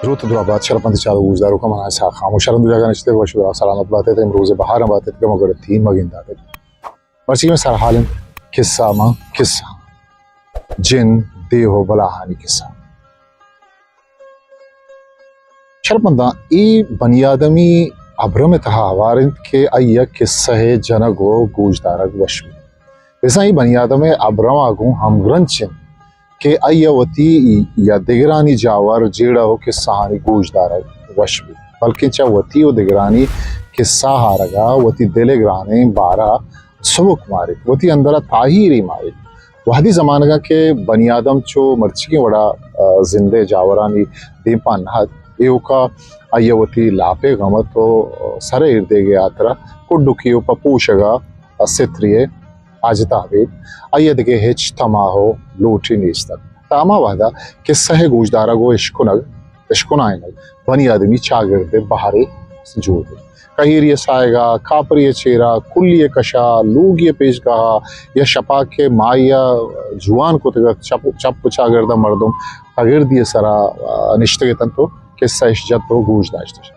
دروت دراہ بات شرپمندیں چاروک گوشداروکاں، من اسحاق خاموش، ہر دو جاگہ نشتگ وش و سلامت بات ات، امروز بہار بات ات، گم گڑتی مگندات ات۔ مرچی مئے سرحال انت کسہ، ماں کسہ، جن، دیہ و بلاہانی کسہ۔ شرپمنداں، اے بنی آدمی ابرم ءِ تہا ہوار انت کہ آئی ءَ کسہ ءِ جنگ و گوشدارگ وش بیت۔ بزاں اے بنی آدم ءِ ابرم ءَ گوں ہمگرنچ انت کہ آئی ءَ وتی یا دگرانی جاور جیڑہ و کسہانی گوشدارگ وش بیت، بلکیں چہ وتی و دگرانی کسہ آرگ ءَ وتی دل ءِ گرانیں بار ءَ سبک ماریت، وتی اندر ءَ تاہیرے ماریت۔ وہدی زمانگ ءَ کہ بنی آدم چو مرچیگیں وڑا، آ، زند ءِ جاورانی دیمپان نہ ات، ایوکا آئی ءَ وتی لاپ ءِ غم ات و سر ءِ ایردیگ ءِ ہاترا کڈکی و پہ پوشگ ءَ سترے ءِ حاجت ءَ ابید آئی ءَ دگہ ہچ تماہ و لوٹے نیست ات۔ تاں ہما وہدا کسہ ءِ گوشدارگ و اشکنگ، اشکنائینگ بنی آدمی چاگرد ءِ بہرے جوڑ بیت۔ کہیری ءِ ساہگ ءَ، کاپری ءِ چیرا، کلی ءِ کشا، لوگی ءِ پیشگاہ ءَ یا شپاک ءِ ماہی ءَ جوان کتگ ات، چپ، چپ و چاگرد ءَ مردم پگردی ءِ سرا، آ، نشتگ اتنت و کسہ اش جت و گوش داشت اش۔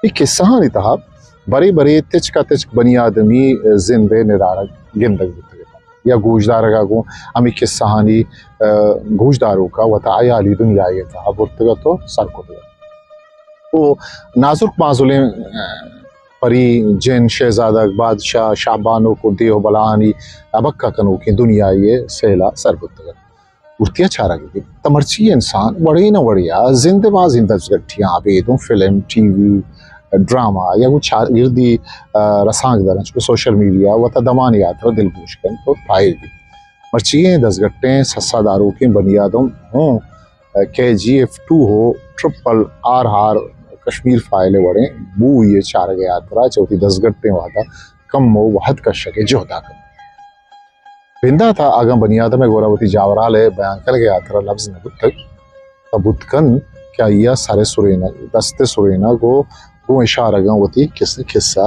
اے کسہانی تہا برے برے تچک ءَ تچک بنی آدمی زند ءِ ندارگ گندگ بوتگ ات یا گوشدارگ ءَ گوں ہمے کسہانی، آ، گوشداروک ءَ وتا ہیالی دنیاے ءِ تہا برتگ ات و سر کتگ ات۔ او نازرک مازلیں، آ، پری، جن، شہزادگ، بادشاہ، شاہ بانک و دیہ و بلاہانی ابکہ کنوکیں دنیاے ءِ سیل ءَ سر بوتگ ات۔ گڑتی ءَ چارگ بیت۔ تاں مرچی انسان وڑے نہ وڑے ءَ زند ءِ بازیں دزگٹیاں ابید اوں فلم، ٹی وی، ڈرامہ یا گوں چاگردی، آ، رسانکدراں چکو سوشل میڈیا وتا دمانی ہاترا دلگوش کنت و تاہیر بیت۔ مرچیگیں دزگٹیں سسا داروکیں بنی آدم ہوں، آ، کے جی ایف ٹو ہو، ٹرپل آر آر، کشمیر فائل ءِ وڑیں مووی ءِ چارگ ءِ ہاترا چہ وتی دزگٹیں وہدا کمو وہد کشگ ءِ جہدا کنت۔ بندات ءَ اگاں بنی آدم ءِ گورا وتی جاورال ءِ بیان کنگ ءِ ہاترا لبز نہ بوتگ، تہ بوت کنت کہ آئی ءَ سر ءِ سرینگ، دست ءِ سرینگ ءُ گوں اشارگاں وتی کس-، کسہ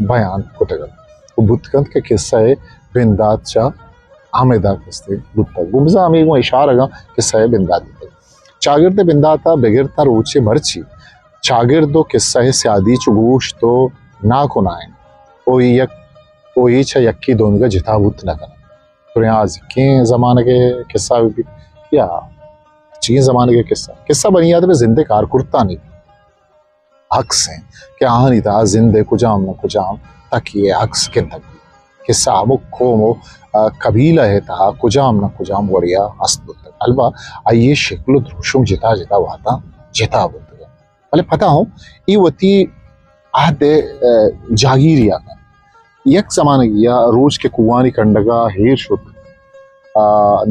بیان کتگ انت۔ ءُ بوت کنت کہ کسہ ءِ بندات چہ ہمدا کستے بوتگ۔ گوں بزاں ہمے گوں اشارگاں کسہ ءِ بندات بوتگ۔ چاگرد ءِ بندات ءَ بگر تاں روچے مرچی چاگرد ءُ کسہ ءِ سیادی چو گوشت ءُ ناکنا انت ءُ یک ءُ اے چہ یکے دومیگ ءَ جتا بوت نہ کنت۔ تریں آزکیں زمانگ ءِ کسہ بہ بیت یا چین زمانگ ءِ کسہ، کسہ بنی آدم ءِ زند ءِ کارکرتانی عکس انت کہ آہانی تہا زند ءِ کجام نہ کجام تکی ءِ عکس گندگ بیت۔ کسہ ہمک قوم ءُ، آ، قبیلہ ءِ تہا کجام نہ کجام وڑے ءَ است بوتگ۔ البت آئی ءِ شکل ءُ دروشم جتا جتا وہداں جتا بوتگ۔ بلے پدا ہوں اے وتی عہد ءِ، آ، جاگیری ءَ کنت۔ یک زمانگے ءَ روچ کہ کوہانی کنڈگ ءَ ہیر شت، آ،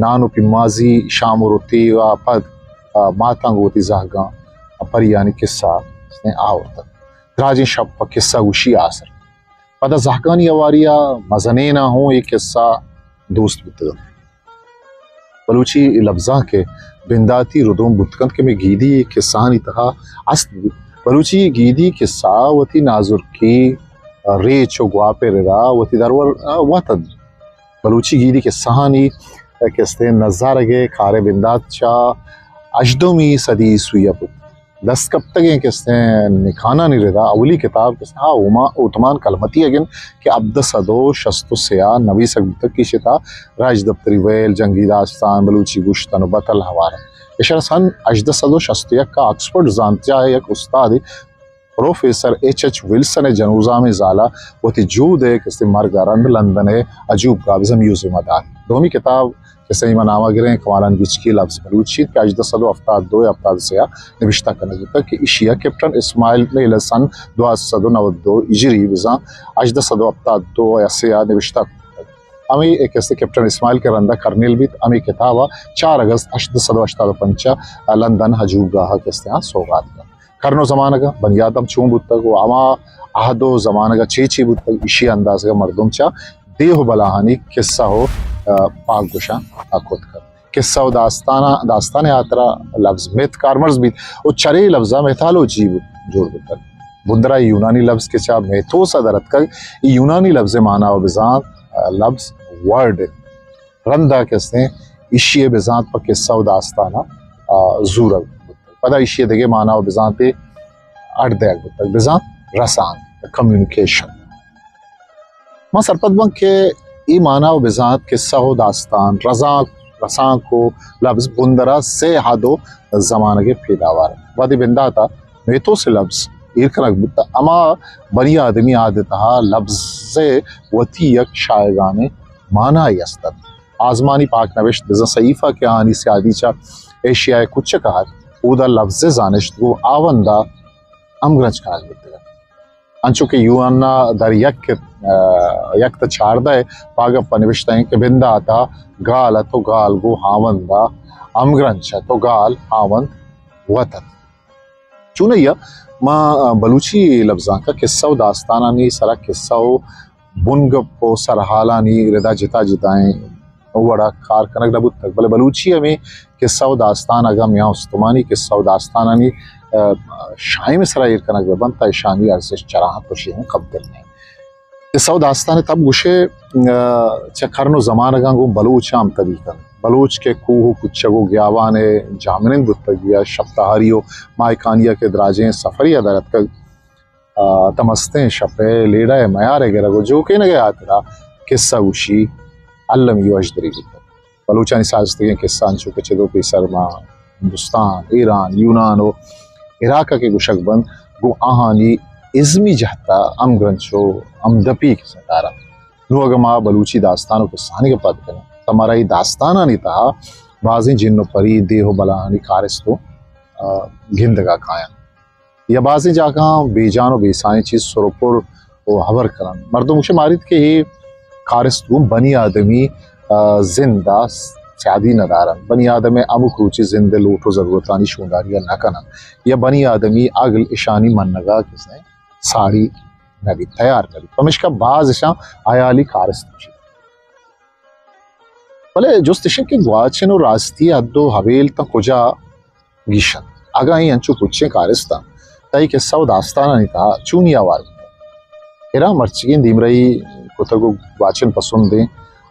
نان ءُ پیمازی، شام ءُ رتی ءَ پد، آ، ماتاں گوں وتی زہگاں پریانی کسہ آورتگ۔ دراجیں شپ پہ کسہ گوشی آسر۔ پدا زہگانی ہواری ءَ مزنیناں ہوں اے کسہ دوست بوتگ انت۔ بلوچی لبزانک ءِ بنداتی ردوم بوت کنت کہ مئے گیدی کسہانی تہا است بوت۔ بلوچی گیدی کسہ وتی نازرکی، ریچ ءُ گواپ ءِ ردا وتی درور وت انت۔ بلوچی گیدی کسہانی کستیں نزارگ ءِ کار ءِ بندات چہ ہژدہمی صدی عیسوی ءَ بوت۔ دست کپتگیں کستیں نکانانی ردا اولی کتاب کستیں آ اوما-، اوتمان کلمتی اگن کہ ہبدہ سد ءُ شست ءُ سے ءَ نویسگ بوتگ کہ ایشی تہا راجدپتری ویل، جنگی داستان، بلوچی گشتن ءُ بتل ہوار انت۔ اشرا سن ہژدہ سد ءُ شست ءُ یک ءَ آکسفورڈ زانتجاہ ءِ یک استادے پروفیسر ایچ ایچ ولسن ءِ جنوزامیں زال ءَ وتی جہد ءِ کستیں مرگ ءَ رند لندن ءِ عجوب گاہ بزاں میوزیم ءَ دات۔ دومی کتاب کہ سئیما نام ءَ گریں کمالان گچکی لبز بلوچی کہ ہژدہ سد ءُ ہفتاد دو یا ہفتاد سے ءَ نبشتہ کنگ بوتگ کہ ایشی ءَ کیپٹن اسماعیل نیلسن دوازدہ سد ءُ نود ءُ دو ہجری بزاں ہژدہ سد ءُ ہفتاد دو یا سے ءَ نبشتہ کتگ۔ ہمے کستیں کیپٹن اسماعیل کہ رندا کرنیل بیت، ہمے کتاب ءَ چار اگست ہژدہ سد ءُ ہشتاد ءُ پنچ ءَ لندن عجوب گاہ ءَ کستیں آ سوغات کنت۔ کرن ءُ زمانگ ءَ بنی آدم چون بوتگ ءُ ہما عہد ءُ زمانگ ءَ چے چے بوتگ، ایشی ءِ اندازگ ءَ مردم چہ دیہ ءُ بلاہانی کسہ ءُ، آ، پاک گوشاں آ کت کنت۔ کسہ ءُ داستان ءَ، داستان ءِ ہاترا لبز میتھ کارمرز بیت ءُ چرے لبز ءَ میتھالوجی بوت، جوڑ بوتگ۔ بندرا یونانی لبز کہ چہ میتھوس ءَ در اتکگ، اے یونانی لبز ءِ مانا ءُ بزانت، آ، لبز ورڈ انت۔ رندا کستیں ایشی ءِ بزانت پہ کسہ ءُ داستان ءَ، آ، زورگ بوتگ۔ پدا ایشی ءِ دگہ مانا و بزانتے اڈ دیگ بوتگ، بزاں رسانک، کمیونیکیشن۔ من سرپد باں کہ اے مانا و بزانت کسہ و داستان، رزانک، رسانک و لبز بندرا سے حد و زمانگ ءِ پیداوار انت۔ وہدے بندات ءَ میتوس ءِ لبز ایر کنگ بوتہ، ہما بنی آدمی عہد ءِ تہا لبز ءِ وتی یک شاہگانیں مانائے است ات۔ آزمانی پاک نبشت بزاں صحیفہ کہ آہانی سیادی چہ ایشیا ءِ کچک ءَ ات، اودا لبز ءِ زانشت گوں ہاوند ءَ ہمگرنچ کنگ بوتگ ات۔ انچو کہ یوحنا در یک، آ، یک تا چاردہ ءِ پاگپ ءَ نبشتہ انت کہ بندات ءَ گال ات و گال گوں ہاوند ءَ ہمگرنچ ات و گال ہاوند وت ات۔ چونائی ءَ ما بلوچی لبزانک ءَ کسہ و داستانانی سرا کسہ و بنگپ و سرحالانی ردا جتا جتائیں وڑا کار کنگ نہ بوتگ، بلے بلوچی ہمے کسہ و داستان اگاں میان استمانی کسہ و داستانانی، آ، شاہیم سرا ایر کنگ بہ بنت، تا اشانی ارزشت چراہاں پشی ہم کمتر نہ انت۔ کسہ و داستان تب گوشے، آ، چہ کرن و زمانگاں گوں بلوچ ہم تبی کنت۔ بلوچ کہ کوہ و کچگ و گیاوان ءِ جاہمنند بوتگ یا شپ تہاری و ماہکانی ءَ کہ دراجیں سفری ءَ در اتکگ، آ، تاں مستیں شپ ءِ لیڑہ ءِ میار ءِ گرگ و جوکینگ ءِ ہاترا کسہ گوشی المی و اژدری بوتگ۔ بلوچانی سازتگیں کسہ انچو کہ چدو پیسر ماں ہندوستان، ایران، یونان و عراق ءَ کہ گوشگ بنت، گوں آہانی ازمی جہت ءَ ہمگرنچ و ہمدپی کسہ دار انت۔ نوں اگاں ما بلوچی داستان و کسہانی گپ ءَ کنیں، تاں مارا اے داستانانی تہا بازیں جن و پری، دیہ و بلاہانی کارست و، آ، گندگ ءَ کاینت۔ یا بازیں جاگہاں بے جان و بے ساہیں چیز سر و پر و ہبر کننت۔ مردم گوشے ماریت کہ اے کارست گوں بنی آدمی، آ، زند ءَ سیادی نہ دارنت۔ بنی آدم ءِ ہمک روچی زند ءِ لوٹ و ضرورتانی شونداری ءَ نہ کننت یا بنی آدمی عقل اشانی منگ ءَ کسے ساڑی نہ بیت، تیار نہ بیت۔ پمیشکا باز اشاں حیالی کارست گوشیت۔ بلے جست اش انت کہ گواچن و راستی ءِ حد و حویل تاں کجا گیش انت؟ اگاں اے انچو پچیں کارست انت، تہ اے کسہ و داستانانی تہا چونی آوار بوتگ؟ اراں مرچیگیں دیمرئی کتگ و گواچن پسندیں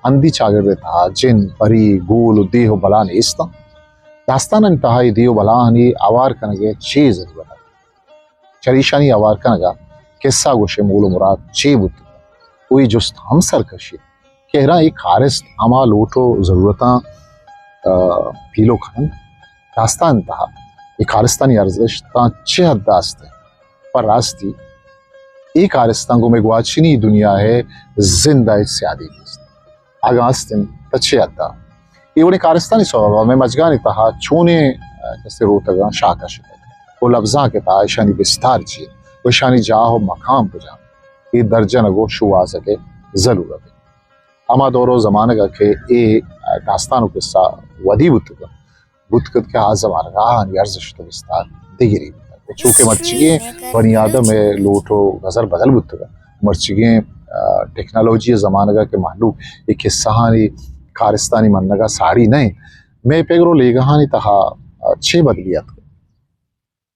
ہندی چاگرد ءِ تہا جن، پری، گول و دیہ و بلاہ نیست انت۔ داستانانی تہا اے دیہ و بلاہانی آوار کنگ ءِ چے ضرورت انت؟ چریشانی آوار کنگ ءَ کسہ گوش ءِ مول و مراد چے بوتگ؟ و اے جست ہم سر کشیت کہ ہراں اے کارست ہما لوٹ و ضرورتاں، آ، پیلو کننت؟ داستان تہا اے کارستانی ارزشت تاں چہ حد ءَ است انت؟ پر راستی اے کارستاں گوں مئے گواچنی دنیا ءِ زند ءَ ہچ سیادی نیست۔ اگاں است انت تہ چے حد ءَ؟ اے وڑیں کارستانی سوب ءَ مئے مجگانی تہا چونیں، آ، کسے روتگاں شاہ کشتگ و لبزانک ءِ تہا اشانی بستار چی انت و اشانی جاہ و مقام کجام انت؟ اے درجنگ و شوہازگ ءِ ضلورت انت۔ ہما دور و زمانگ ءَ کہ اے، آ، داستان و کسہ ودی بوتگ انت، بوت کنت کہ آ زمانگ ءَ آہانی ارزشت و بستار دگرے بوتگ۔ و چو کہ مرچیگیں بنی آدم ءِ لوٹ و نظر بدل بوتگ انت۔ مرچیگیں، آ، ٹیکنالوجی ءِ زمانگ ءَ کہ مہلوک اے کسہانی کارستانی منگ ءَ ساڑی نہ انت، مئے پگر و لیگہانی تہا، آ، چے بدلی اتکگ؟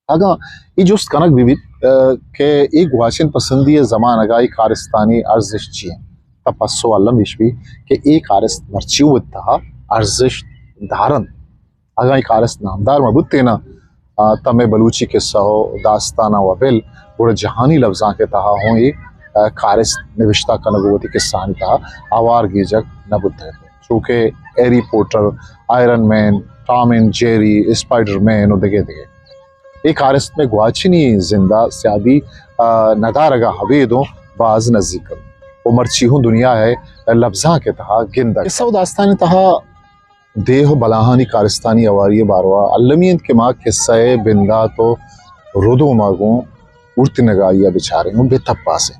اگاں اے جست کنگ بہ بیت، آ، کہ اے گواچن پسندی ءِ زمانگ ءَ اے کارستانی ارزشت چی انت؟ تہ پسو الم ایش بیت کہ اے کارست مرچی وت تہا ارزشت دارنت۔ اگاں اے کارست نامدار مہ بوتیناں، آ، تہ مئے بلوچی کسہ و داستاناں و بل گڑا جہانی لبزانک ءِ تہا ہوں اے، آ، کارست نبشتہ کنگ و وتی کسہانی تہا آوار گیجگ نہ بوتگ۔ چو کہ ہیری پوٹر، آئرن مین، ٹام اینڈ جیری، اسپائڈر مین و دگہ دگہ۔ اے کارست مئے گواچنی زند ءَ سیادی، آ، ندارگ ءَ ابید اوں باز نزیک انت و مرچی ہوں دنیا ءِ لبزانک ءِ تہا گندگ۔ کسہ و داستان ءِ تہا دیہ و بلاہانی کارستانی ہواری ءِ باروا المی انت کہ ما کسہ ءِ بندات و ردوم ءَ گوں ہورتنگائی ءَ بچاریں و بہ تپاسیں۔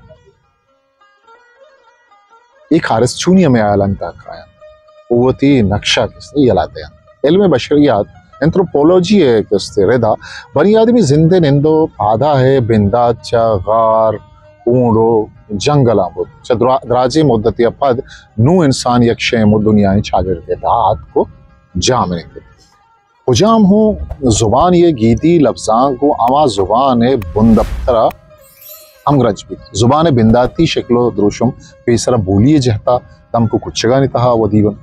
اے کارست چونی ہمے حیالانی تہا کاینت و وتی نقشہ کسے یلہ دینت۔ علم بشریات، انتروپولوجی ءِ کسے ردا بنی آدمی زند ءِ نند و پادا ءِ بندات چہ غار، ہونڈ و جنگلاں بوت۔ چہ درا-، دراجیں مدتے ءَ پد نوں انسان یک شیم و دنیائیں چاگردے ءِ تہا اتک و جاہ منند بوت۔ کجام ہوں زبان ءِ گیدی لبزانک گوں ہما زبان ءِ بندپتر ءَ ہمگرنچ بیت۔ زبان ءِ بنداتی شکل و دروشم پیسر ءَ بولی ءِ جہت ءَ دمک و کچگانی تہا ودی بنت۔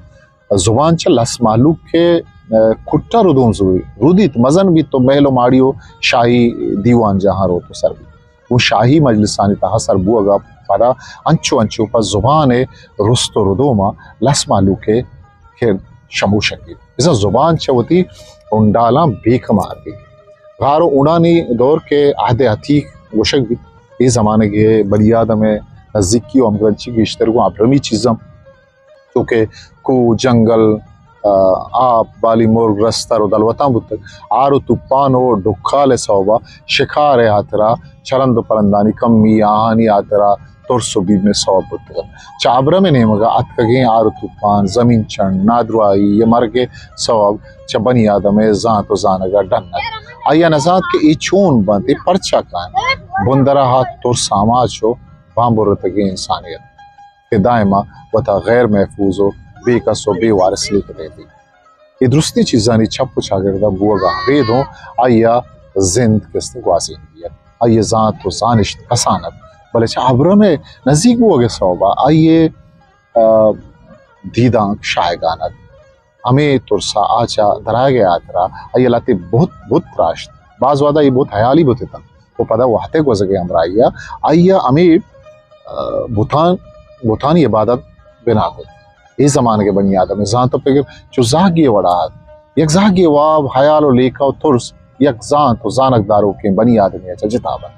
زبان چہ لس مہلوک ءِ کٹا ردوم زوری، رودیت، مزن بیت و محل و ماڑی و شاہی دیوان جاہاں روت و سر بیت۔ گوں شاہی مجلسانی تہا سر بوگا پدا انچو انچو پہ زبان ء رست و ردوما لس مہلوک ء کرد شموشک بیت۔ بزاں زبان چہ وتی ہنڈالاں بے کمار بیت۔ غار و ہونانی دور کہ عہد عتیق گوشگ بیت، اے زمانگ ء بنی آدم ء نزیکی و ہمگرنچی گیشتر گوں ابرمی چیزاں چو کہ کوہ، جنگل، آ، آپ، بالی مرگ، رستر و دلوتاں بوتگ۔ آر و توپان و ڈکال ء سوبا شکار ء ہاترا چرند و پرندانی کمی آہانی ہاترا ترس و بیم ء سوب بوتگ انت۔ چہ ابرم ء نیمگا اتکگیں آر و توپان، زمین چنڈ، نادراہی ء مرگ ء سوب چہ بنی آدم ء زانت و زانگا ڈن ات۔ آئیا نزانت کہ اے چون بنت، اے پرچا کاینت۔ بندرا ہات ترس آماچ و بامبرتگیں انسانیت۔ کہ دائما وتا غیر محفوظ و بے کس و بے وارث لیکتگ ات۔ اے درستیں چیزانی چپ و چاگردا بوگا ابید ہوں آئیا زند کست گوازینگی ات۔ آئیے زانت و زانشت کسان ات، بلے چہ ابرم ء نزیک بوگ ء سوبا آئیے، آ، دیدانک شاہگان ات۔ ہمے ترسا آ چہ درآیگ ء ہاترا آئی ء لہتے بہت، بہت تراشت۔ باز وہدا اے بہت ہیالی بوت اتنت و پدا وہد ء گوزگ ء ہمراہی ء آئی ء ہمے، آ، بتان، بتانی عبادت بنا کت۔ اے زمانگ ء بنی آدم ء زانت و پگر چو زہگے ء وڑا ات۔ یک زہگے واب، ہیال و لیکہ و ترس یک زانت و زانگ داروکیں بنی آدمے ء چہ جتا بنت۔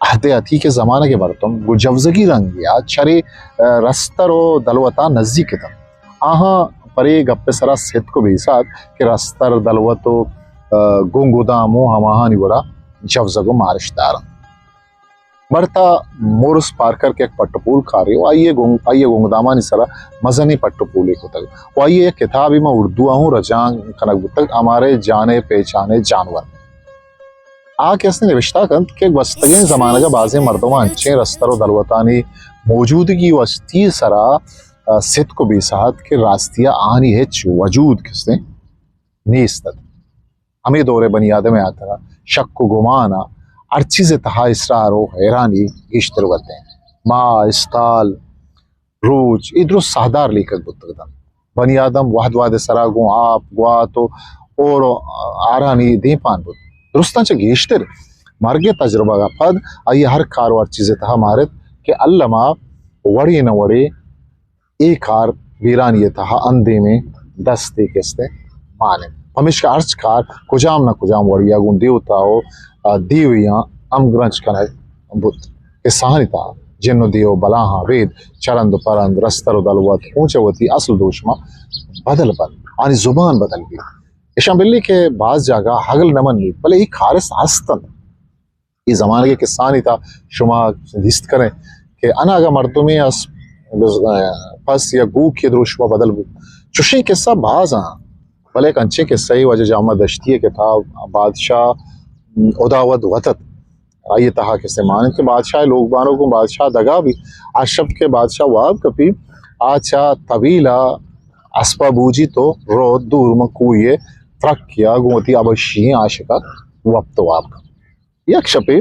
عہد عتیق ء زمانگ ء مردم گوں جوزگی رنگے ء چرے، آ، رستر و دلوتاں نزیک اتنت۔ آہاں پرے گپ ء سرا ستک و بیسہ ات کہ رستر، دلوت و، آ، گنگ و دام و ہماہانی وڑا جوزگ و مارشتدار انت۔ مرتا مورس پارکر کہ یک پٹ و پول کارے و آئی ء گنگ، آئی ء گنگ دامانی سرا مزنیں پٹ و پولے کتگ و آئی ء یک کتابے ما اردو ء ہوں رجانک کنگ بوتگ، ہمارے جانے پہچانے جانور۔ آ کہ است نبشتہ کنت کہ گوستگیں زمانگ ء بازیں مردماں انچیں رستر و دلوتانی موجودگی و ہستی ء سرا، آ، ستک و بیسہ ات کہ راستی ء آہانی ہچ وجود کستیں نیست ات۔ ہمے دور ء بنی آدم ء ہاترا شک و گمان ء ہر چیز ء تہا اسرار و حیرانی گیشتر وت انت۔ ماہ، استال، روچ، اے درست ساہدار لیکگ بوتگ اتنت۔ بنی آدم وہد وہد ء سرا گوں آپ، گوات و ہور و آرانی دیمپان بوت۔ درستاں چہ گیشتر مرگ ء تجربگ ء پد آئی ء ہر کار و ہر چیز ء تہا مارت کہ الما وڑے نہ وڑے اے کار بیرانی ء تہا اندیمیں دستے کستیں مان انت۔ پمیشکا ہرچ کار کجام نہ کجام وڑیا گوں دیوتا و، آ، دیویاں ہمگرنچ کنگ بوت۔ قصہانی تہا جن و دیو و بلاہاں ابید چرند و پرند، رستر و دلوت اوں چہ وتی اصل دوشما بدل بنت، آنی زبان بدل بیت۔ اشاں بلی کہ باز جاگہ ہگل نہ منیت، بلے اے کارست ہست انت۔ اے زمانگ ء کسانی تہا شما دیست کنئے کہ اناگہ مردمے اس بز-، پس یا گوکے دروشم ء بدل بوت۔ چوشیں کسہ باز آں، بلے یک انچیں کسہ ء واجہ جامع دشتی ء کتاب بادشاہ ہداود وتت، آئی ء تہا کسہ مان انت کہ بادشاہ ء لوگ بانک گوں بادشاہ دگا بیت۔ آ شپ کہ بادشاہ واب کپی، آ چہ طویل ء اسپا بوجی تو روت دور من کوہی ء ترک یا گوں وتی ابشی عاشق ء وپت واب کپت۔ یک شپے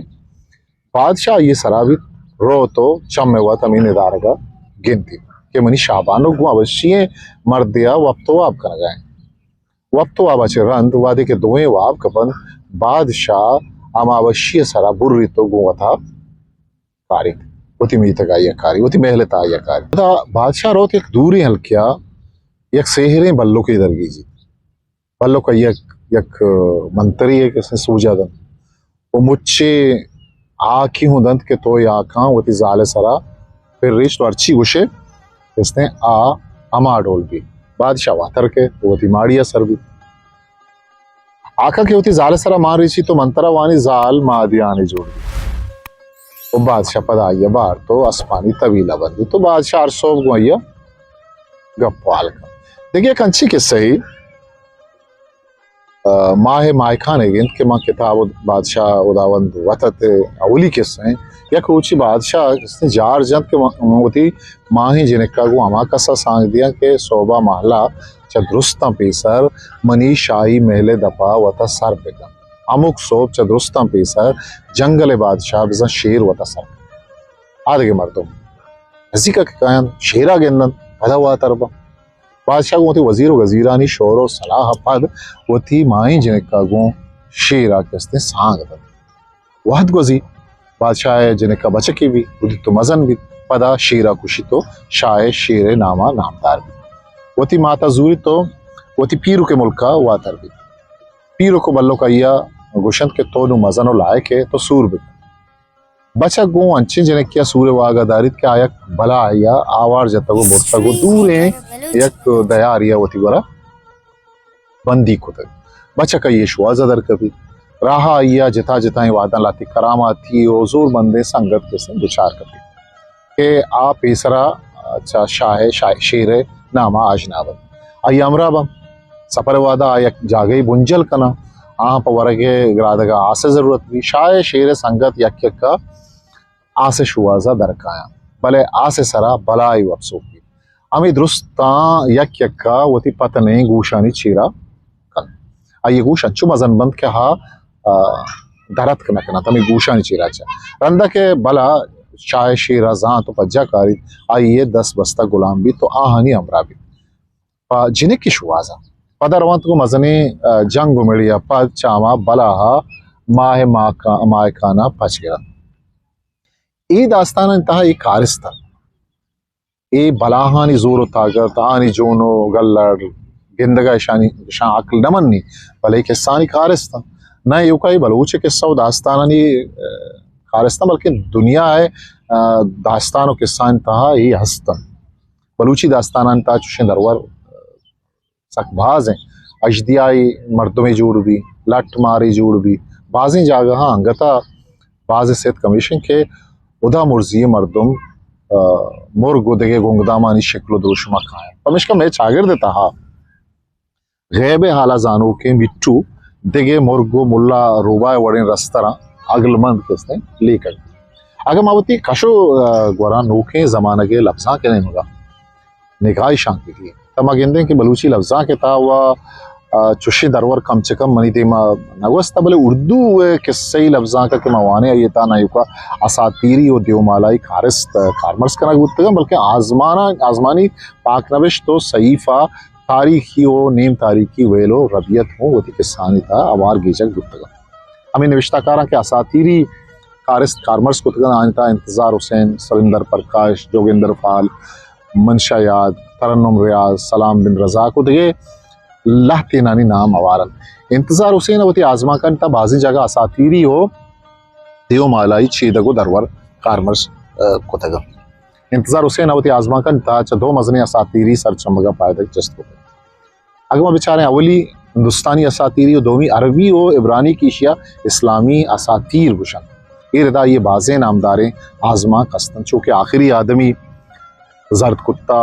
بادشاہ آئی ء سرا بیت، روت و چم ء وت ہمے ندارگ ء گندیت کہ منی شاہبانک گوں ابشی ئیں مردے ء وپت و واب کنگ ء انت۔ وپت و واب ء چہ رند وہدے کہ دوئیں واب کپنت، بادشاہ ہما ابشی ء سرا بریت و گوں وتا کاریت، وتی میتگ ء آئی ء کاریت، وتی محل ء تہا آئی ء کاریت۔ پدا بادشاہ روت یک دوریں ہلکے ء یک سہریں بلکے درگیجیت۔ بلک ء یک، یک منترے ء کسیں سوج ء دنت و مچے ہاکی ہوں دنت کہ تو اے ہاکاں وتی زال ء سرا پر ریچ تو ہرچی گوشے کستیں آ ہما ڈول بیت۔ بادشاہ واتر کئیت و وتی ماڑی ء سر بیت۔ ہاکاں کہ وتی زال ء سرا مان ریچی تو منترا وانی زال مادیانی جوڑ بیت۔ و بادشاہ پدا آئی ء بار تو اسپانی طویل ء بندی تو بادشاہ ہر سوب گوں آئی ء گپ و حال کنت۔ دگہ یک انچیں کسہ ے آ، ماہ ماہکانیگ انت کہ من کتاب بادشاہ ہداوند وتت ء اولی کسہ انت۔ یک روچے بادشاہ کسہ جار جنت کہ من، من وتی ماہیں جنکا گوں ہما کسا سانگ دیاں کہ سہبا مہلا چہ درستاں پیسر منی شاہی محل ء دپا وتا سر بکن۔ ہمک سہب چہ درستاں پیسر جنگل ء بادشاہ بزاں شیر وتا سر بکن۔ آ دگہ مردم نزیکا کہ کاینت، شیرا گندنت، پدا واتر بنت۔ بادشاہ گوں وتی وزیر و گزیرانی شور و صلاح ءَ پد وتی ماہیں جنک ءَ گوں شیر ءَ کہ استیں سانگ دنت۔ وہد گوزی، بادشاہ ءِ جنک ءَ بچکے بیت، ودیت و مزن بیت، پدا شیر ءَ کشیت و شاہ شیر ءِ نام ءَ نامدار بیت۔ وتی مات ءَ زوریت و وتی پیرک ءِ ملک ءَ واتر بیت۔ پیرک و بلک آئی ءَ گوشنت کہ تو نوں مزن و لائق ئے، تو سور بکن۔ بچک گوں انچیں جنکے ءَ سور ءِ واہگ ءَ داریت کہ آ یک بلاہے ءَ آوار جتگ و برتگ و دوریں یک دیارے ءَ وتی گورا بندیگ کتگ۔ بچک آئی ءِ شوہاز ءَ در کپیت۔ راہ ءَ آئی ءَ جتا جتائیں وہداں لہتے کراماتی و زورمندیں سنگت کہ استیں دچار کپیت کہ آ پیسرا چہ شاہ ءِ، شاہ، شیر ءِ نام ءَ آژنا بنت، آئی ءِ ہمراہ بنت۔ سپر ءِ وہدا آ یک جاگہے بنجل کناں، آہاں پہ ورگ ءِ گرادگ ءَ آس ءِ ضرورت بیت۔ شاہ ءِ شیر ءِ سنگت یک یک ءَ آس ءِ شوہاز ءَ در کایاں، بلے آس ءِ سرا بلاہے وپسوک بیت۔ ہمے درستاں یک یک ءَ وتی پتنیں گوشانی چیرا کنت۔ آئی ءِ گوش انچو مزن بنت کہ آ، آ، در اتک نہ کننت ہمے گوشانی چیرا چہ۔ رندا کہ بلا شاہ ءِ شیر ءَ زانت و پجا کاریت، آئی ءِ دست بستگ گلام بیت و آہانی ہمراہ بیت۔ پہ جنکی شوہاز ءَ پدا رونت گوں مزنیں، آ، جنگ و مڑی ءَ پد چہ ہما بلاہ ءَ ماہ ماہکا-، ماہکان ءَ پچ گرنت۔ اے داستانانی تہا اے کارست انت۔ اے بلاہانی زور و طاقت، آہانی جون و گلڑ گندگ ءَ اشانی، اشاں عقل نہ منی، بلے اے کسہانی کارست انت۔ نہ ایوکا اے بلوچ ءِ کسہ و داستانانی، آ، کارست انت، بلکیں دنیا ءِ، آ، داستان و کسہانی تہا اے ہست انت۔ بلوچی داستانانی تہا چوشیں درور سک باز انت۔ اژدیائی مردمے جوڑ بی، لٹ مارے جوڑ بی، بازیں جاگہاں انگتا بازیں ستک ہمیش انت کہ ہدا مرزی مردم، آ، مرگ و دگہ گنگدامانی شکل و دروشما کاینت۔ پمیشکا مئے چاگرد ءِ تہا غیب ءِ حالا زانوکیں مٹو دگہ مرگ و ملا روباہ ءِ وڑیں رستراں عقلمند کہ استیں لیکگ۔ اگاں ما وتی کش و، آ، گوراں نوکیں زمانگ ءِ لبزانک ءِ نیمگا نگاہ شانکی دیئے، تہ ما گندیں کہ بلوچی لبزانک ءِ تہا و، آ، چوشیں درور کم چہ کم منی دیما نہ گوستہ، بلے اردو ءِ کسہی لبزانک ءَ کہ ما وانیں، آئی ءِ تہا نہ ایوکا اساطیری و دیومالائی کارست، آ، کارمرز کنگ بوتگاں، بلکیں آزماناں، آزمانی پاک نبشت و صحیفہ تاریخی و نیم تاریخی ویل و ربیت ہوں وتی کسہانی تہا ہوار گیجگ بوتگاں۔ ہمے نبشتہ کاراں کہ اساطیری کارست کارمرز کتگ انت، آیانی تہا انتظار حسین، سریندر پرکاش، جوگیندر پال، منشا یاد، ترنم ریاض، سلام بن رزاق و دگہ لہتینانی نام ہوار انت۔ انتظار حسین ءَ وتی آزمانکانی تہا بازیں جاگہ اساطیری و دیومالائی چیدگ و درور کارمرز، آ، کتگ انت۔ انتظار حسین ءَ وتی آزمانکانی تہا چہ دو مزنیں اساطیری سرچمگاں پائدگ جست کتگ۔ اگہ ما بچاریں، اولی ہندوستانی اساطیری و دومی عربی و عبرانی کہ ایشیا اسلامی اساطیر گوشنت۔ اے ردا آئی ءِ بازیں نامداریں آزمانک ہست انت، چو کہ آخری آدمی، زرد کتا،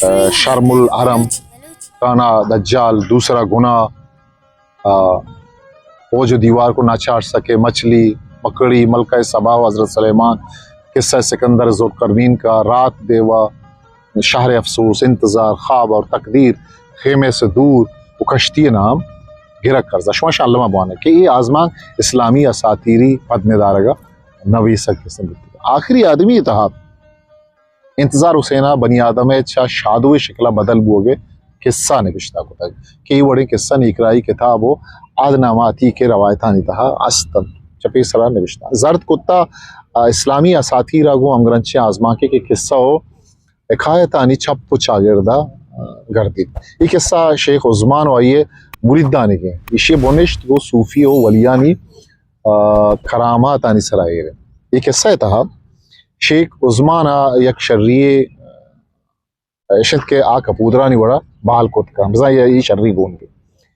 آ، شرم الحرم، کانا دجال، دوسرا گناہ، آ، اوج و دیوار کو نہ چاٹ سکے، مچھلی، مکڑی، ملکہ سبا و حضرت سلیمان، قصہ سکندر ذوالقرنین کا، رات دیوا، شہر افسوس، انتظار، خواب اور تقدیر، خیمے سے دور و کشتی نام گرگ کرزا۔ شما شاں الما بوانے کہ اے آزمانک اسلامی اساطیری پد ندارگا نویسگ قسم بیتگ۔ آخری آدمی تہا انتظار حسین ءَ بنی آدم ءِ چہ شادو ءِ شکل ءَ بدل بوگ ءِ قصہ نبشتہ کتگ کہ اے وڑیں قصہ نیکراہی کتاب و آدنامہ عتیق ءِ روایتانی تہا است انت۔ چہ پیسرا نبشتہ زرد کتا، آ، اسلامی اساطیر ءَ گوں ہمگرنچیں آزمانکے کہ قصہ و حکایتانی چپ و چاگرد ءَ، آ، گردیت۔ اے قصہ شیخ عثمان و آئی ءِ مریدانیگ انت۔ ایشی ءِ بنشت گوں صوفی و ولیانی، آ، کراماتانی سرا ایر انت۔ اے قصہ ءِ تہا شیخ عثمان ءَ یک شری یے اش انت کہ آ کپودرانی وڑا بال کت کن، بزاں اے شری گون بیت۔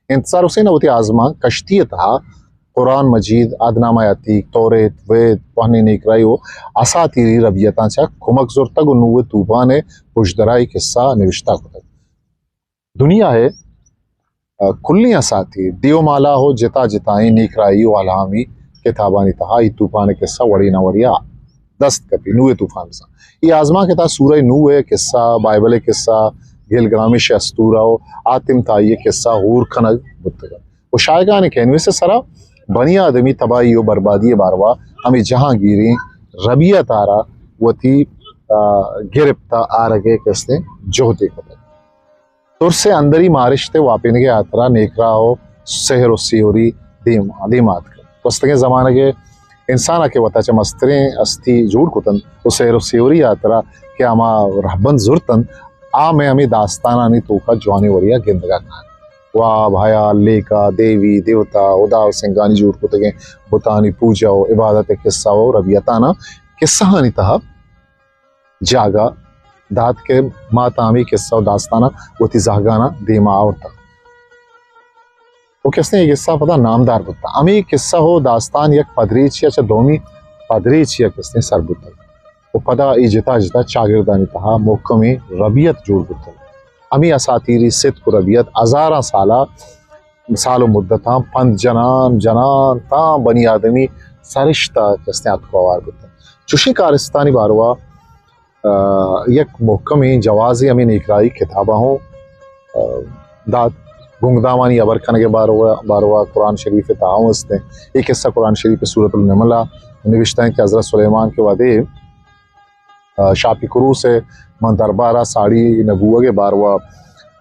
انتظار حسین ءَ وتی آزمانک کشتی ءِ تہا قرآن مجید، عہدنامہ عتیق، توریت، وید، کوہنیں نیکراہی و اساطیری ربیتاں چہ کمک زرتگ و نوح ءِ طوفان ءِ پژدرائی قصہ نوشتہ کتگ۔ دنیا ءِ، آ، کلیں اساطیر، دیو مالا و جتا جتائیں نیکراہی و الہامی کتابانی تہا اے طوفان ءِ قصہ وڑے نہ وڑے ءَ دست کپی۔ نوح ءِ طوفان بزاں۔ اے آزمانک ءِ تہا سورہ نوح ءِ قصہ، بائبل ءِ قصہ، گلگامش ءِ استورہ و حاتم طائی ءِ قصہ ہور کنگ بوتگ انت۔ و شائگان ءِ کینوس ءِ سرا بنی آدمی تباہی و بربادی ءِ باروا ہمے جہانگیریں ربیت ءَ را وتی، آ، گرپت ءَ آرگ ءِ قصدیں جہدے کتگ۔ ترس ءِ اندری مارشت ءِ واپینگ ءِ ہاترا نیکراہ ءُ سحر ءُ سیوری دیم، دیم آتک۔ گوستگیں زمانگ ءِ انسان ءَ کہ وتا چہ مستریں ہستی جوڑ کتنت ءُ سحر ءُ سیوری ءِ ہاترا کہ ہما رہبند زرتنت، آ مئے ہمے داستانانی توکا جوانیں وڑے ءَ گندگ ءَ کاینت۔ واب، ہیال، لیکہ، دیوی، دیوتا، ہدا ءُ سنگانی جوڑ کتگیں بتانی پوجا ءُ عبادت ءِ قصہ ءُ ربیتاناں قصہانی تہا جاگہ دات کہ ما تاں ہمے قصہ ءُ داستاناں وتی زہگاناں دیما آورتگ۔ ءُ کستیں اے قصہ پدا نامدار بوتگ۔ ہمے قصہ ءُ داستان یک پدریچے ءَ چہ دومی پدریچے ءَ کستیں سر بوتگ ءُ پدا اے جتا جتا چاگردانی تہا محکمیں ربیت جوڑ بوتگ۔ ہمے اساطیری ستک ءُ ربیت ہزاراں سال ءَ، سال ءُ مدتاں پند جنان جنان تاں بنی آدمی سرشت ءَ کستیں اتک ءُ ہوار بوتگ۔ چوشیں کارستانی باروا آ، یک محکمیں جوازے ہمے نیکراہی کتاباں ہوں، آ، دات۔ گنگدامانی ہبر کنگ ءِ باروا، باروا قرآن شریف ءِ تہا ہوں است ایں۔ اے قصہ قرآن شریف ءِ سورۃ النمل ءَ نبشتہ ایں کہ حضرت سلیمان کہ وہدے، آ، شاپی کروس ءِ من دربار ءَ ساڑی نہ بوگ ءِ باروا،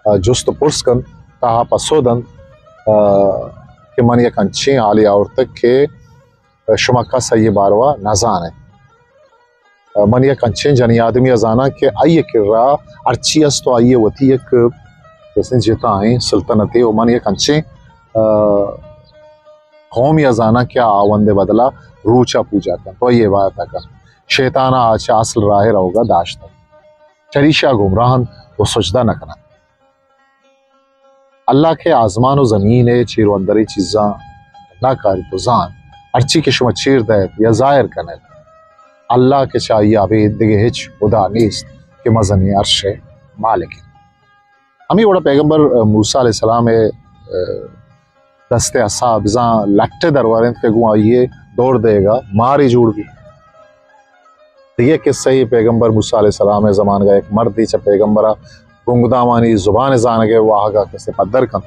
آ، جست ءُ پرس کنت، تہا پسو دنت، آ، کہ من یک انچیں حالے آورتگ کہ شما کس آئی ءِ باروا نہ زان ئے۔ من یک انچیں جنی آدمی ءَ زاناں کہ آئی ءِ کرا ہرچی است ءُ آئی ءِ وتی یک کسیں جتائیں سلطنتے ءُ من یک انچیں، آ، قومے ءَ زاناں کہ آ ہاوند ءِ بدل ءَ روچ ءَ پوجا کنت ءُ آئی ءِ عبادت ءَ کنت۔ شیطان ءَ آ چہ اصل راہ ءِ روگ ءَ داشتگ۔ چریشی ءَ گمراہ انت ءُ سجدہ نہ کننت۔ اللہ کہ آزمان ءُ زمین ءِ چیر ءُ اندریں چیزاں ڈنا کاریت ءُ زانت، ہرچی کہ شما چیر دئیت یا ظاہر کنئیت، اللہ کہ چہ آئی ءَ ابید دگہ ہچ ہدا نیست کہ مزنیں عرش ءِ مالک انت۔ ہمے وڑا پیغمبر موسی علیہ السلام ءِ دست ءِ عصا بزاں لٹ ءِ درور انت کہ گوں آئی ءِ دور دئیگ ءَ مارے جوڑ بیت۔ دگہ قصہ یے، پیغمبر موسی علیہ السلام ءِ زمانگ ءَ یک مردے چہ پیغمبر ءَ گنگدامانی زبان ءِ زانگ ءِ واہگ ءَ کسے پدر کنت،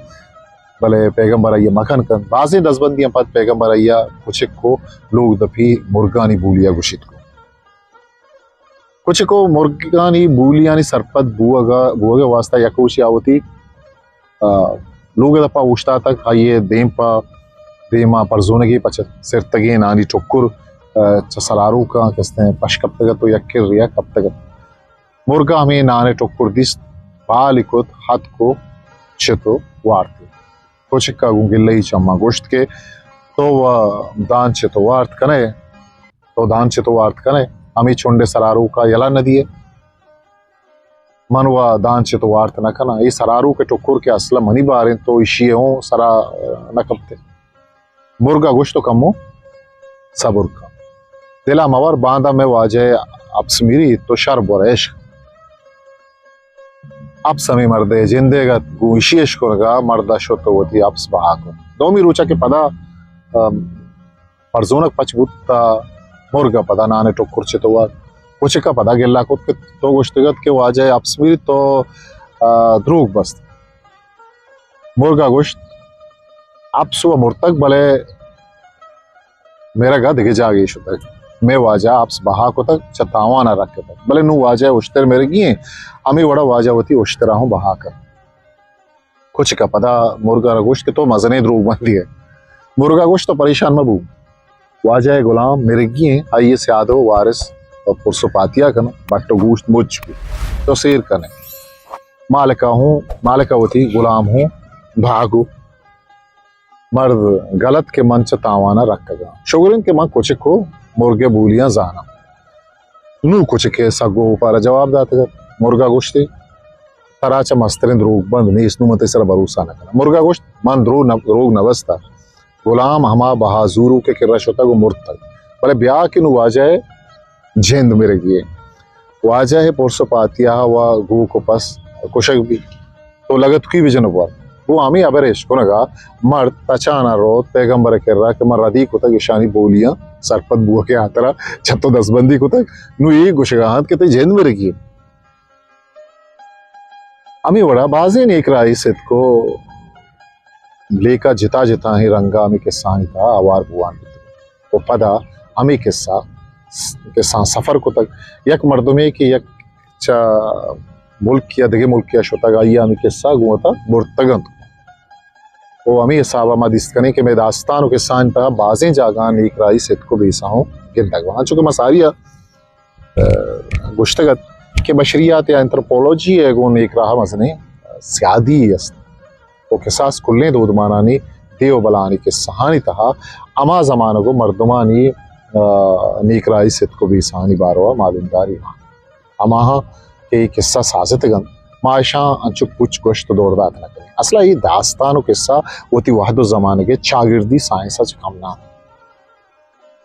بلے پیغمبر آئی ءَ مکن کنت۔ بازیں دزبندیاں پد پیغمبر آئی ءَ کچک ءُ لوگ دپی مرگانی بولی ءَ گوشیت کت۔ کچک ءُ مرگانی بولیانی سرپد بوگ ءَ، بوگ ءِ واسطہ یک روچے آ وتی آ، لوگ ءِ دپ ءَ اوشتاتگ، آئی ءِ دیم پہ دیم ءَ پرزونگے پہ چہ سرتگیں نانی ٹکر، آ، چہ سراروکاں کستیں پش کپتگ ات ءُ یک کرے ءَ کپتگ ات۔ مرگ ءَ ہمے نان ءِ ٹکر دیست، بالی کت، ہتک ءُ چت ءُ وارت۔ کچک ءَ گوں گلہی چماں گوشت کہ تو و دان چت ءُ وارت کن ئے؟ تو دان چت ءُ وارت کن ئے؟ ہمے چنڈ ءِ سراروک ءَ یلہ نہ دیئے؟ من و دان چت ءُ وارت نہ کناں۔ اے سراروک ءِ ٹکر کہ اصل ءَ منی بار انت، تو ایشی ءَ اوں سرا نہ کپت ئے۔ مرگ ءَ گوشت، تو کمو صبر کن۔ دل ءَ مہ ور، باندا مئے واجہ ءِ اپس میریت، تو شر بور عیش۔ اپس ہمے مرد ءِ جند ئیگ ات، گوں ایشی ءِ اشکنگ ءَ مرد ءَ شت ءُ وتی اپس بہا کت۔ دومی روچ ءَ کہ پدا، ام، پرزونگ پچ بوت، تہ مرگ ءَ پدا نان ءِ ٹکر چت ءُ وارت۔ کچک ءَ پدا گلہ کت کہ تو گوشتگ ات کہ واجہ ءِ اپس میریت، تو، آ، دروگ بست۔ مرگ ءَ گوشت، اپس و مرتگ، بلے مرگ ءَ دگہ جاگہے شتگ۔ مئے واجہ ءَ اپس بہا کتگ، چہ تاوان ءَ رکتگ، بلے نوں واجہ ءِ اشتر مرگی ایں، ہمے وڑ ءَ واجہ وتی اشتر ءَ ہوں بہا کنت۔ کچک ءَ پدا مرگ ءَ را گوشت کہ تو مزنیں دروگ بندے ئے۔ مرگ ءَ گوشت، تو پریشان مہ بو، واجہ ءِ گلام مرگی ایں، آئی ءِ سیاد ءُ وارث پرس ءُ پاتیا کناں، بٹ ءُ گوشت مچ بو، تو سیر کن ئے۔ مالک ءَ ہوں، مالک ءَ وتی گلام ہوں بہا کو۔ مرد گل ات کہ من چہ تاوان ءَ رکگ آں۔ شگر انت کہ من کچک ءُ مرگ ءِ بولیاں زاناں۔ نوں کچک ءِ سگ ءُ اوپار ءَ جواب داتگ ات۔ مرگ ءَ گوشت ئے، ترا چہ مستریں دروگ بند نیست، نوں من تئی سرا بھروسہ نہ کناں۔ مرگ ءَ گوشت، من درو نہ، دروگ نہ بستہ۔ گلام ہما بہا زوروک ءِ کرا شتگ ءُ مرتگ۔ بلے بیا کہ نوں واجہ ءِ جند مرگی ایں۔ واجہ ءِ پرس ءُ پاتیاہ ءَ گوک ءُ پس کشگ بیت۔ تو لگتکی بجن ءُ بور۔ گوں ہمے ہبر ءِ اشکنگ ءَ مرد تچان ءَ روت پیغمبر ءِ کرا کہ من ردی کتگ، اشانی بولیاں سرپد بوگ ءِ ہاترا چہ تو دزبندی کتگ، نوں اے گوشگ ءَ انت کہ تئی جند مرگی ایں۔ ہمے وڑا بازیں نیکراہی ستک ءُ لیکہ جتا جتائیں رنگ ءَ ہمے کسہانی تہا ہوار بوان بوتگ ءُ پدا ہمے کسہ، کسہاں سفر کتگ۔ یک مردمے کہ یک چہ ملک یا دگہ ملک یا شتگ، آئی ءَ ہمے قصہ گوں وتا برتگ انت۔ و ہمے حساب ءَ ما دیست کنیں کہ مئے داستان و قصہانی تہا بازیں جاگہاں نیک راہی، ستک و بیسہ ہوں گندگ بنت۔ انچو کہ ما ساری ءَ، ءَ، گوشتگ ات کہ بشریات یا انتھروپولوجی ءَ گوں نیک راہ ءَ مزنیں سیادی است و کساس کلیں دودمانانی دیو بلاہانی قصہانی تہا ہما زمانگ و مردمانی، ءَ، نیک راہی، ستک و بیسہانی باروا معلومداری ہاں۔ ہماہاں کہ اے قصہ سازتگ انت، ما اشاں انچو پچ گوشت و دور دات نہ کنیں۔ اصلا اے داستان و قصہ وتی وہد و زمانگ ءِ چاگردی سائنس ءَ چہ کم نہ انت۔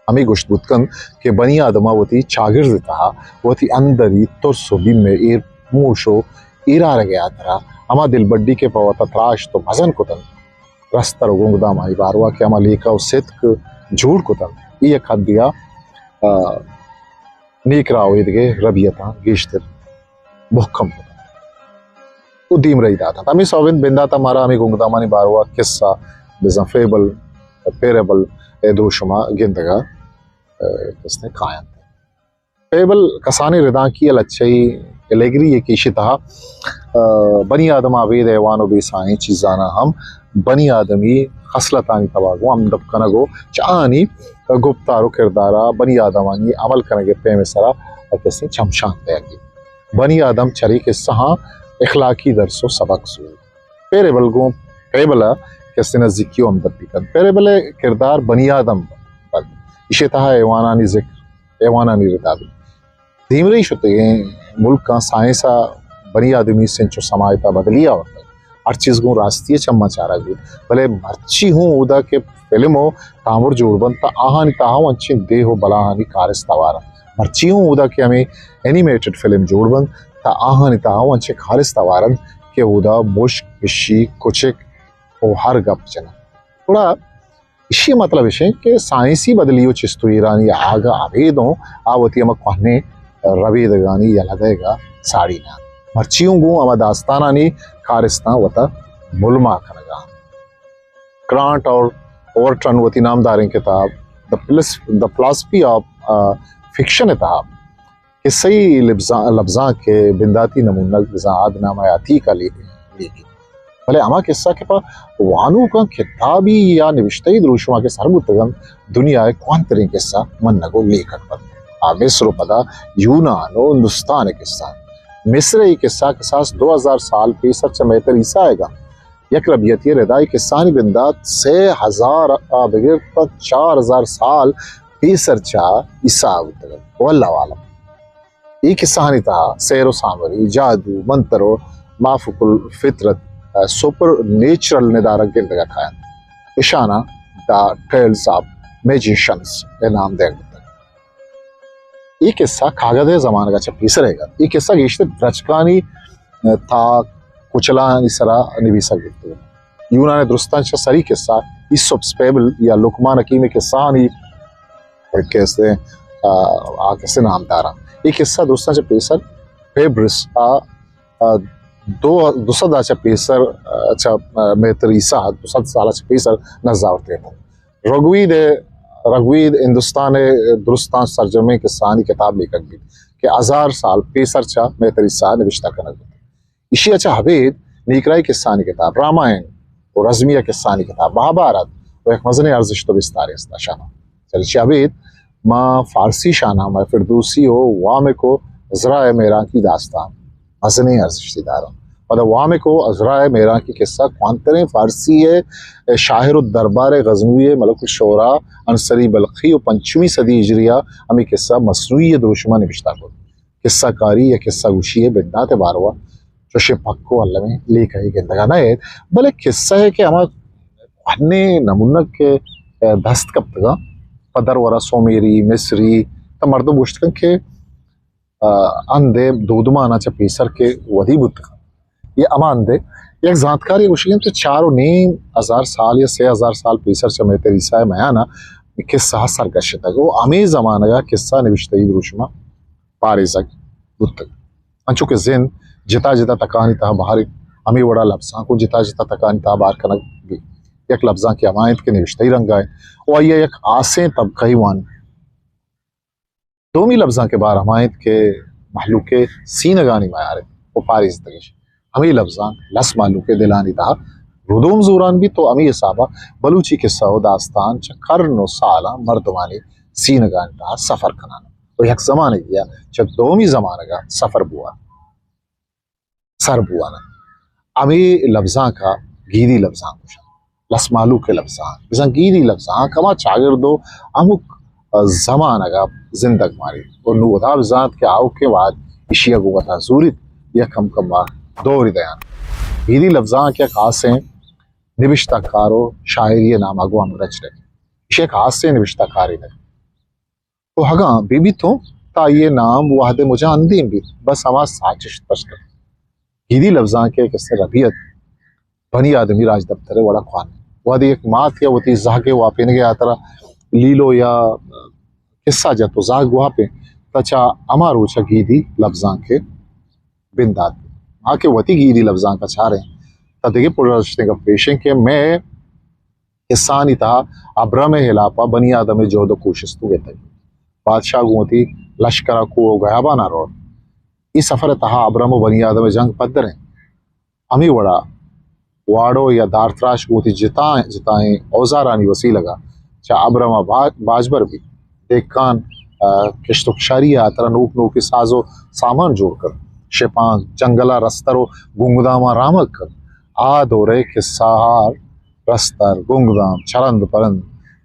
ہمے گوشت بوت کنت کہ بنی آدم ءَ وتی چاگرد ءِ تہا وتی اندری ترس و بیم ءِ ایر موش و ایرارگ ءِ ہاترا ہما دلبڈی کہ پہ وتا تراشت و مزن کت انت، رستر و گنگدامانی باروا کہ ہما لیکہ و ستک جوڑ کت انت، اے یک حدے ءَ، آ، نیک راہ و ایدگہ ربیتاں گیشتر مہکم کت انت و دیمرئی دات انت۔ ہمے سوب انت بندات ءَ مارا ہمے گنگدامانی باروا قصہ، بزاں فیبل، پیربل ءِ دروشم ءَ گندگ ءَ، ءَ، کستے کاینت۔ پیبل کسانیں ردانکی ءِ لچہی، الیگری یے کہ ایشی تہا، ءَ، بنی آدم ءَ ابید حیوان و بے ساہیں چیزاناں ہم بنی آدمی خصلتانی توار گوں ہمدپ کنگ و چہ آہانی گپتار و کردار ءَ بنی آدمانی عمل کنگ ءِ پیم ءِ سرا کسیں چمشانک دئیگ بیت۔ بنی آدم چرے قصہاں اخلاقی درس و سبق زوریت۔ پیربل گوں پیبل ءَ کسے نزیکی و ہمدپی کنت۔ پیربل ءِ کردار بنی آدم بنت۔ ایشی تہا حیوانانی ذکر، حیوانانی ردا بیت۔ دیمرئی شتگیں ملکاں سائنس ءَ بنی آدمی سنچ و سماعت ءَ بدلی آورتگ۔ ہر چیز گوں راستی ءِ چماں چارگ بیت۔ بلے مرچی ہوں اودا کہ فلم و تامر جوڑ بنت، تہ آہانی تہا ہوں انچیں دیہ و بلاہانی کارست ہوار انت۔ مرچی ہوں اودا کہ ہمے اینیمیٹڈ فلم جوڑ بنت، تہ آہانی تہا ہوں انچیں کارست ہوار انت کہ اودا مشک، پشی، کچک و ہر گپ جننت۔ گڑا ایشی مطلب اش انت کہ سائنسی بدلی و چست و ایرانی آہگ ءَ ابید اوں آ وتی ہما کوہنیں ربیدگانی یلہ دئیگ ءَ ساڑی نہ انت۔ مرچی اوں گوں ہما داستانانی کارستاں وتا ملما کنگ ءَ انت۔ گرانٹ اور اورٹن وتی نامداریں کتاب The Philos-, The Philosophy of, آ، Fiction ءِ تہا قصہی لبزاں، لبزانک ءِ بنداتی نمونگ بزاں آدنامہ عتیق ءَ لے-، لیکیت۔ بلے ہما قصہ کہ پہ وانوکاں کتابی یا نبشتہی دروشم ءَ کہ سر بوتگ انت، دنیا ءِ کوہنتریں قصہ منگ و لیکگ بنت۔ آ مصر و پدا یونان و ہندوستان ءِ قصہ انت۔ مصر ءِ اے قصہ کساس دو ہزار سال پیسر چہ مہتر عیسی ءَ گند یک ربیتی ءِ ردائی قصہانی بندات سے ہزار ءَ بگر تا چار ہزار سال پیسر چہ عیسی ءَ بوتگ انت۔ واللہ عالم۔ اے قصہانی تہا سحر و سامری، جادو، منتر و مافوق الفطرت، آ، سپر نیچرل ندارگ گندگ ءَ کاینت۔ اشاناں The Tales of Magicians ءِ نام دئیگ بوتگ۔ اے قصہ کاگد ءِ زمانگ ءَ چہ پیسر ءَ گند۔ اے قصہ گیشتر درچکانی، آ، تاک کچلانی سرا نبیسگ بوتگ۔ یونان ءِ درستاں چہ سری قصہ ایسوپس پیبل یا لقمان حکیم ءِ قصہانی کہ است، آ، آ قصہ نامدار انت۔ اے قصہ درستاں چہ پیسر پیبرس ءَ، آ، دو، دو سد ءَ چہ پیسر، آ، چہ، آ، مہتر عیسی ءَ دو سد سال ءَ چہ پیسر نز آورتگ اتنت۔ رگوید ءِ، رگوید ہندوستان ءِ درستاں سرجمیں قصہانی کتاب لیکگ بیت کہ ہزار سال پیسر چہ مہتر عیسی ءَ نبشتہ کنگ بوت۔ ایشی ءَ چہ ابید نیکراہی قصہانی کتاب، رامائن و رزمیہ قصہانی کتاب، مہابھارت و یک مزنیں ارزشت و بستارے است اشاناں۔ چریشی ابید ما فارسی شاہنامہ فردوسی و وامک و عذرا ءِ مہرانکی داستان مزنیں ارزشتے دارنت۔ پدا وامک و عذرا ءِ مہرانکی قصہ کوہنتریں فارسی ءِ شاعر و دربار غزنوی ءِ ملک الشعراء انصری بلخی و پنچمی صدی ہجری ءَ ہمے قصہ مثنوی ءِ دروشم ءَ نبشتہ کت۔ قصہ کاری یا قصہ گوشی ءِ بندات ءِ باروا چوشیں پک و المیں لیکہے گندگ ءَ نہ ایت، بلے قصہ ءِ کہ ہما کوہنیں نمونگ کہ دست کپتگ انت، پہ درور ءَ سومیری، مصری، تہ مردم گوشت کنت کہ، آ، ہند ءِ دودماناں چہ پیسر کہ ودی بوتگ انت، یا ہما ہند ءِ یک زانتکارے گوشگ انت کہ چار و نیم ہزار سال یا سے ہزار سال پیسر چہ مہتر عیسی ءِ میان ءَ قصہ سرگشتگ و ہمے زمانگ ءَ قصہ نبشتہی دروشم ءَ پاریزگ بوتگ۔ انچو کہ زند جتا جتا تکانی تہا بہر انت، ہمے وڑا لبزانک و جتا جتا تکانی تہا بہر کنگ بیت۔ یک لبزانکے ہما انت کہ نبشتہی رنگ ءَ انت و آئی ءَ یک ہاسیں طبقہ ئی وان۔ دومی لبزانک ءِ بہر ہما انت کہ مہلوک ءِ سینگانی میار انت۔ و پاریزتگش۔ ہمے لبزانک لس مہلوک ءِ دلانی تہا ردوم زوران بیت و ہمے حسابا بلوچی قصہ و داستان چہ کرن و سالاں مردمانی سینگانی تہا سفر کنان و یک زمانگے ءَ چہ دومی زمانگا سفر بوان، سر بوان۔ ہمے لبزانکا گیدی لبزانک گوشن۔ لس مہلوک ءِ لبزانک، بزاں گیدی لبزانک ہما چاگرد و ہمک زمانگ ءَ زندگ ماریت و نوں ہدا بزانت کہ آؤکیں وہد ایشی ءَ گوں وتا زوریت یا کم کم ءَ دور دیان۔ گیدی لبزانک یک ہاسیں نبشتہ کار و شاعری ءِ نام ءَ گوں ہمگرنچ نہ بیت۔ ایشی یک ہاسیں نبشتہ کارے نہ بیت۔ و اگاں بہ بیت اوں تہ آئی ءِ نام وہد ءِ مجا اندیم بیت، بس ہما ساچشت پشت کپیت۔ گیدی لبزانک ءِ کسے ربیت بنی آدمی راجدپتر ءِ وڑا کوان۔ وہدے یک مات یا وتی زہگ ءِ واپینگ ءِ ہاترا لیلو یا کسہ جت و زہگ واپین، تہ چہ ہما روچا گیدی لبزانک ءِ بندات بیت۔ ما کہ وتی گیدی لبزانک ءَ چاریں، تہ دگہ پرارزشتیں گپ ایش انت کہ مئے کسہانی تہا ابرم ءِ ہلاپ ءَ بنی آدم ءِ جہد و کوشست و گتگ۔ بادشاہ گوں وتی لشکر ءَ کوہ و گیابان ءَ روت۔ اے سفر ءِ تہا ابرم و بنی آدم ءِ جنگ پدر انت۔ ہمے وڑا واڑو یا دارتراش گوں وتی جتائیں، جتائیں اوزارانی وسیلگ ءَ چہ ابرم ءَ با-، باجبر بیت۔ دہکان، آ، کشت و کشاری ءِ ہاترا نوک نوکیں ساز و سامان جوڑ کت۔ شپانک، جنگل ءَ رستر و گنگداماں رامگ کت۔ آ دور ءِ کسہ ہار، رستر، گنگدام، چرند پرند،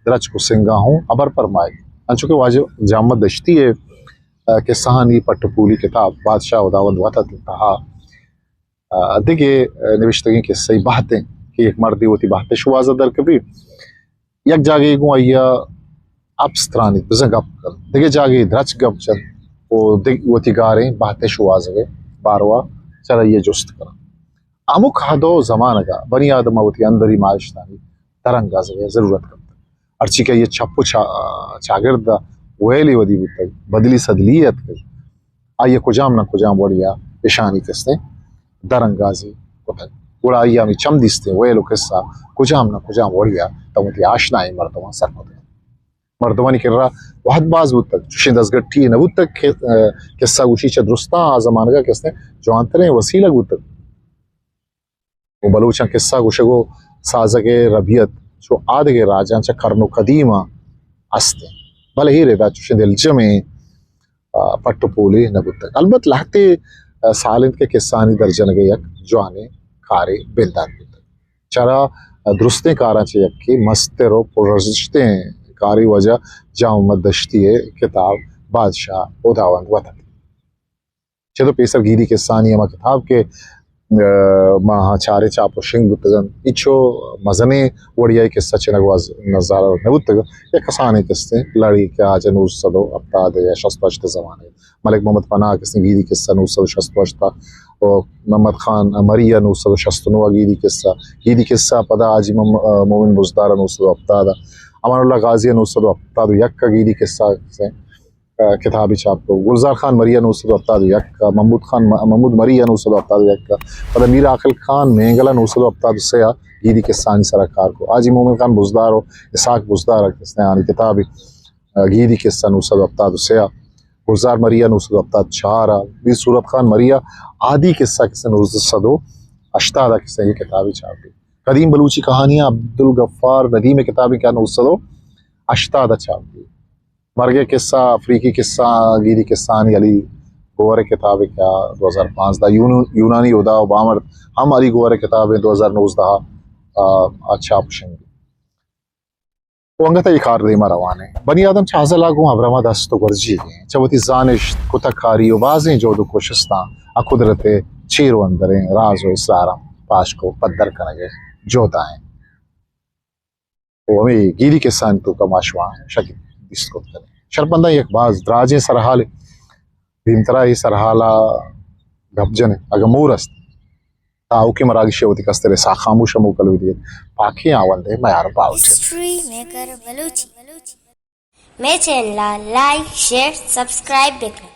درچک و سنگاں ہوں ہبر پرمائیت۔ انچو کہ واجہ جام محمد دشتی ءِ، آ، کسہانی پٹ و پولی کتاب بادشاہ ہداوند وت ءِ تہا، آ، دگہ، آ، نوشتگیں کسہی بہت انت کہ یک مردے وتی بہت ءِ شوہاز ءَ در کپیت۔ یک جاگہے گوں آئی ءَ اپس ترانیت، بزاں گپ کنت، دگہ جاگہے درچک گپ جنت و دگ-، وتی گاریں بہت ءِ شوہازگ ءِ باروا چر آئی ءَ جست کنت۔ ہمک حد و زمانگ ءَ بنی آدم ءَ وتی اندری مارشتانی درانگازگ ءِ ضرورت کپتگ۔ ہرچی کہ آئی ءِ چپ و چا-، چاگرد ءَ ویلے ودی بوتگ، بدلی سدلی اتکگ، آئی ءَ کجام نہ کجام وڑے ءَ اشانی کسے درانگازی کتگ، گڑا آئی ءَ ہمے چم دیستیں ویل و کسہ کجام نہ کجام وڑے ءَ تاں وتی آشنائیں مردماں سر کتگ۔ مردمانی کرا وہد باز بوتگ، چوشیں دزگٹی نہ بوتگ کہ، آ، کسہ گوشی چہ درستاں آ زمانگ ءَ کسے جوانتریں وسیلگ بوتگ۔ و بلوچاں کسہ گوشگ و سازگ ءِ ربیت چو آدگہ راجاں چہ کرن و قدیم ءَ است انت، بلے اے ردا چوشیں دلجمیں، آ، پٹ و پولے نہ بوتگ۔ البت لہتے، آ، سال انت کہ کسہانی درجنگ ءِ یک جوانیں کارے بندات بوتگ۔ چرا، آ، درستیں کاراں چہ یکے مستر و پرارزشتیں کارے واجہ جام محمد دشتی ءِ کتاب بادشاہ ہداوند وت ات۔ چد و پیسر گیدی کسہانی ہما کتاب کہ، آ، ما چاریں چاپ و شنگ بوتگ انت، ہچو مزنیں وڑیائی کسہ چنگ واز نظارہ نہ بوتگ۔ یک کسانیں کسے لڑی کہ آ چہ نو سد و ہپتاد یا شست و ہشت زمانے، ملک محمد پناہ کسے گیدی کسہ نو سد و شست و ہشت و محمد خان مری ءَ نو سد و شست و نو ءَ گیدی کسہ، گیدی کسہ پدا حاجی مم-، آ، مومن بزدار ءَ نو سد و ہپتاد ءَ، امان اللہ غازی ءَ نو سد و ہپتاد و یک ءَ گیدی کسہ کسے۔ آ، کتابے چاپ کو۔ گلزار خان مری ءَ نو سد و ہپتاد و یک ءَ، محمود خان م-، محمود مری ءَ نو سد و ہپتاد و یک ءَ، پدا میر عاقل خان مینگل ءَ نو سد و ہپتاد و سے ءَ گیدی کسہانی سرا کار کو۔ حاجی مومن خان بزدار و اسحاق بزدار ءَ کسے آنی کتابے، آ، گیدی کسہ نو سد و ہپتاد و سے ءَ، گلزار مری ءَ نو سد و ہپتاد و چار ءَ، میر صورت خان مری ءَ آدی کسہ کسے نو سد و ہشتاد ءَ کسے یہ کتابے چاپ کو۔ قدیم بلوچی کہانیاں عبدالغفار ندیم ءِ کتابے کہ نو سد و ہشتاد ءَ چاپ کو۔ مرگ ءِ کسہ، افریقی کسہ، گیدی کسہانی علی گوہر ءِ کتابے کہ دو ہزار پانزدہ، یونو-، یونانی ہدا و بامرد ہم علی گوہر ءِ کتابے دو ہزار نوزدہ ءَ، آ، آ چاپ شنگ۔ و انگت ءَ اے کار دیما روان انت۔ بنی آدم چہ ازل ءَ گوں ابرم ءَ دست و گورجیگ انت۔ چہ وتی زانشت، کتہ کاری و بازیں جہد و کوشستاں آ قدرت ءِ چیر و اندریں راز و اسراراں پاشک و پدر کنگ ءِ جہد ءَ انت۔ و ہمے گیدی کسہانی توکا ما شما شکیل دیست کت کنیں۔ شرپنداں یک باز دراجیں سرحالے۔ دیمترا اے سرحالا گپ جنیں۔ اگاں مور است، تاں آؤکیں مراگشے وتی کستر اسحاق خاموش ءَ موکل بدیت۔ پاکیں آوندے میار باوٹ۔ ہسٹری میکر بلوچی۔ مئے چینل ءَ لائک، شیئر، سبسکرائب بکن۔